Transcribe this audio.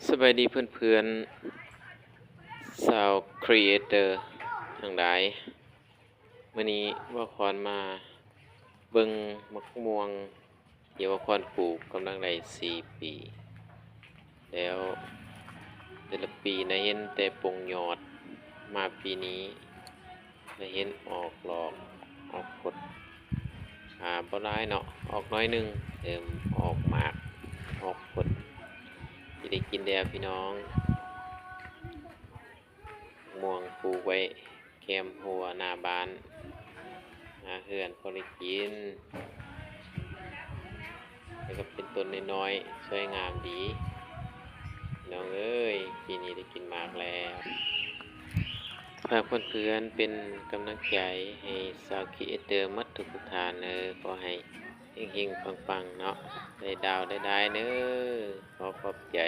ສະບາຍດີເພື່ອນໆ ຊາວຄຣີເອເຕີທັງຫຼາຍ. ມື້ນີ້ບ່າວຄອນມາເບິ່ງໝາກມ່ວງທີ່ບ່າວຄອນປູກກຳລັງໄດ້ສີ່ປີແລ້ວ. ແຕ່ລະປີນະເຫັນແຕ່ປົງຍອດ, ມາປີນີ້ນະເຫັນອອກດອກອອກຜົນ. ອາ ບໍ່ຫຼາຍເນາະ, ອອກໜ້ອຍໜຶ່ງ, ເລີ່ມອອກໝາກອອກຜົນ ຊິໄດ້ກິນແລ້ວພີ່ນ້ອງ. ໝາກມ່ວງປູກໄວ້ແຄມຮົ້ວໜ້າບ້ານໜ້າເຮືອນ ພໍໄດ້ກິນ ແລ້ວກໍເປັນຕົ້ນນ້ອຍໆ ສວຍງາມດີ. ພີ່ນ້ອງເອີຍ, ປີນີ້ໄດ້ກິນໝາກແລ້ວ. ຝາກເພື່ອນໆເປັນກຳລັງໃຈໃຫ້ຊາວຄຣີເອເຕີໝົດທຸກໆທ່ານເດີ. ຂໍໃຫ້ເຮັງໆປັງໆເນາະ, ໄດ້ດາວໄດ້ຫຼາຍເດີ. ຂໍຂອບໃຈ.